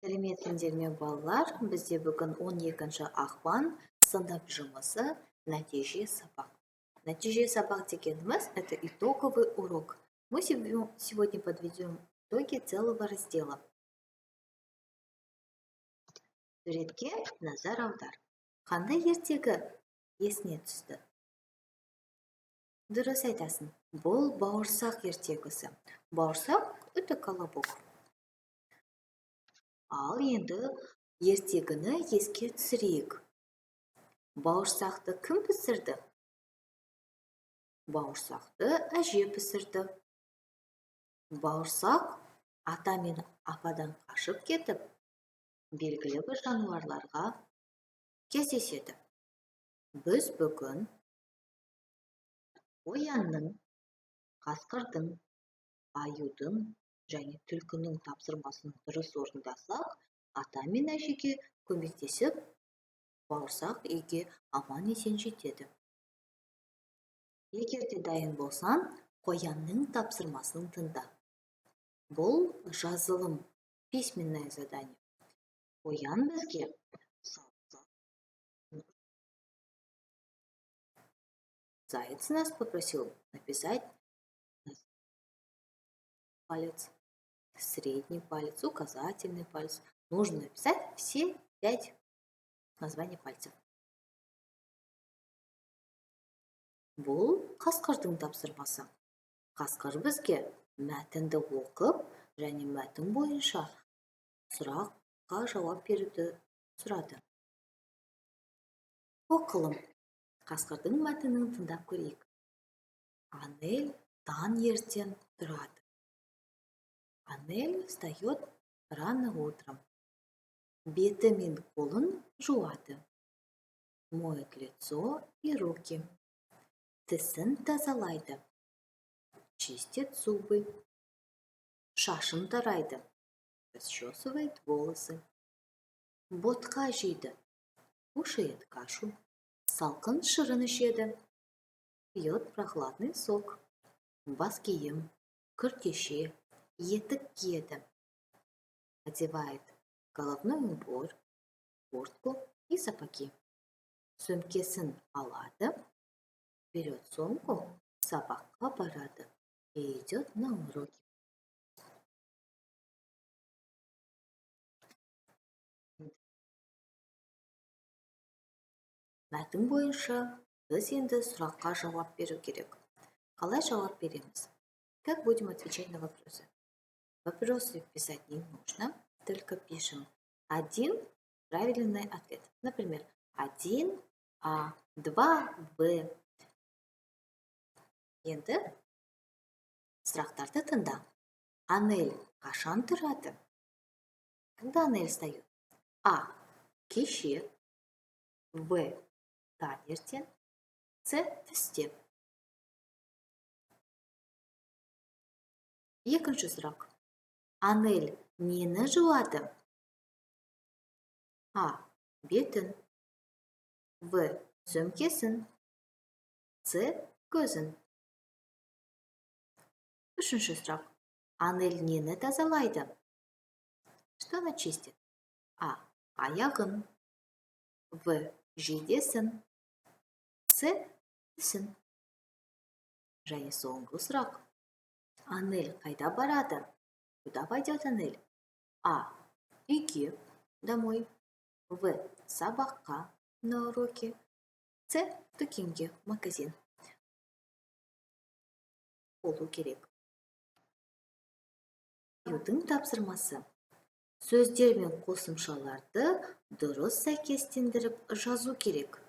Сәлеметсіңдер ме, балалар? Бізде бүгін 12 ақпан, сынып жұмысы, нәтиже сабақ. Нәтиже сабақ дегеніміз – это итоговый урок. Мы сегодня подведем итоги целого раздела. Суретке назар аудар. Қандай ертегі есіне түсті? Дұрыс айтасың, бұл бауырсақ ертегісі. Бауырсақ – это колобок. Ал енді ертегіні еске түсірейік. Бауырсақты кім пісірді? Бауырсақты әже пісірді. Бауырсақ ата мен ападан қашып кетіп, белгілі бір жануарларға кездеседі. Біз бүгін қоянның, қасқырдың, аюдың және түлкінің тапсырмасын дұрыс орындасақ, ата мен әжеге көмектесіп, бауырсақ үйге аман-есен жетеді. Егер де дайын болсаң, қоянның тапсырмасын тыңда. Бұл жазылым, письменное задание. Қоян бізге Заяц нас попросил написать палец, средний палец, указательный палец. Нужно написать все 5 названий пальцев. Бұл қасқырдың тапсырмасы. Қасқыр бізге мәтінді оқып және мәтін бойынша сұраққа жауап беруді сұрады. Оқылым. Қасқырдың мәтінін тыңдап көрейік. Анель таңертең тұрады. Анель встает рано утром. Беті мен қолын жуады. Моет лицо и руки. Тісін тазалайды. Чистит зубы. Шашын тарайды. Расчесывает волосы. Ботқа жейді. Кушает кашу. Салқын шырын ішеді. Пьет прохладный сок. Бас киім, күртеше, етік киеді. Одевает головной убор, куртку и сапоги. Сөмкесін алады, берет сумку, сабаққа барады и идет на уроки. Мәтін бойынша біз енді сұраққа жауап беру керек. Қалай жауап береміз? Как будем отвечать на вопросы? Вопросы писать не нужно, только пишем один правильный ответ. Например, 1 А, 2 Б. Енді сұрақтарды тыңда. Анель қашан тұрады? Когда Анель встает? А. Кеше. В. Таңертең. С. Түсте. Екінші сұрақ. Анель нені жуады? А. Бетін. В. Сөмкесін. С. Көзін. Үшінші сұрақ. Анель нені тазалайды? Что она чистит? А. Аяғын. В. Жейдесін. С. Тісін. Және соңғы сұрақ. Анель қайда барады? Куда пойдет Анель? А. Үйге, домой. В. Сабаққа, на уроки. С. Дүкенге, магазин. Болу керек. Аюдың тапсырмасы. Сөздер мен қосымшаларды дұрыс сәйкестендіріп жазу керек.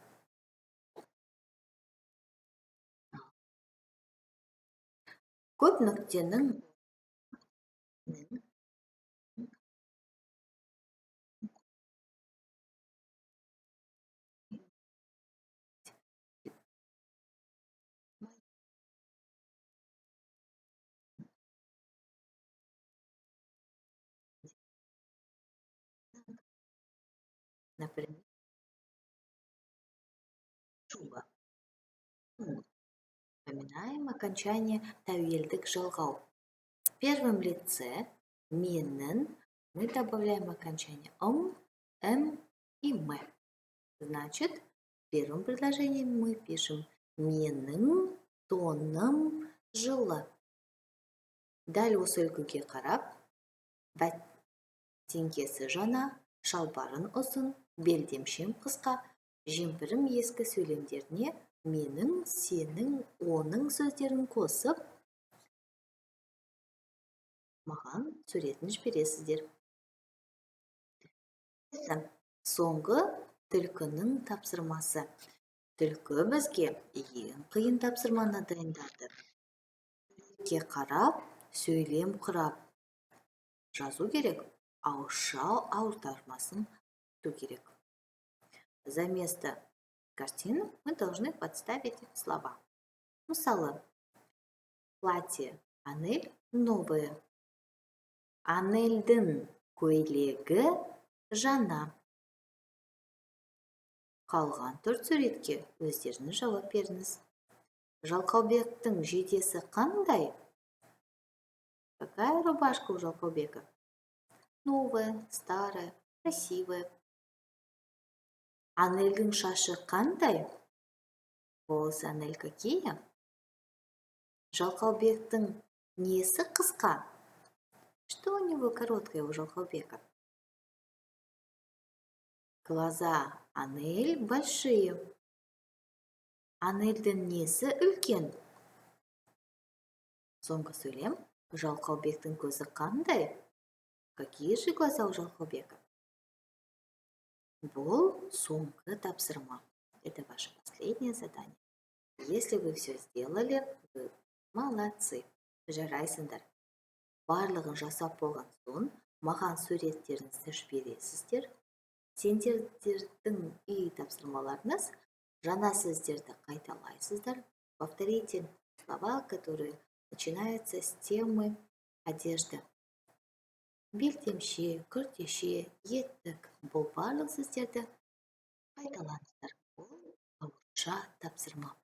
Көп нүктенің Например, шуба. Вспоминаем окончание тәуелдік жалғау. В первом лице менің. Мы добавляем окончание «ым», «м» и «м». Значит, в первом предложении мы пишем «Менің тоным жылы». Дәл осы үлгіге қарап, бәтеңкесі жаңа, шалбарым ұзын, белдемшем қысқа, жемпірім ескі сөйлемдеріне менің, сенің, оның сөздерін қосып, маған суретін жібересіздер. Соңғы түлкінің тапсырмасы. Түлкі бізге ең қиын тапсырманы дайындады. Суретке қарап, сөйлем құрап жазу керек, ауызша аудармасын айту керек. За место картин мы должны подставить слова. Мысалы, платье Анель новое. Анельдің көйлегі жаңа. Қалған төрт суретке өздеріңіз жауап беріңіз. Жалқаубектің жейдесі қандай? Какая рубашка у Жалқаубека? Новая, старая, красивая. Анельдің шашы қандай? Волосы Анель какие? Жалқаубектің несі қысқа? Что у него короткое, у Жалқаубека? Глаза Анель большие. Анельдің несі үлкен? Соңғы сөйлем. Жалқаубектің көзі қандай? Какие же глаза у Жалқаубека? Бұл соңғы тапсырма. Это ваше последнее задание. Если вы все сделали, вы молодцы. Жарайсыңдар. Барлығын жасап болған соң, маған суреттеріңізді жібересіздер. Сендердің үй тапсырмаларыңыз: жаңа сөздерді қайталайсыздар. Повторите слова, которые начинаются с темы одежды. Белдемше, күртеше, етік — бұл барлық сөздерді қайталаңыздар. Бұл ауызша тапсырма.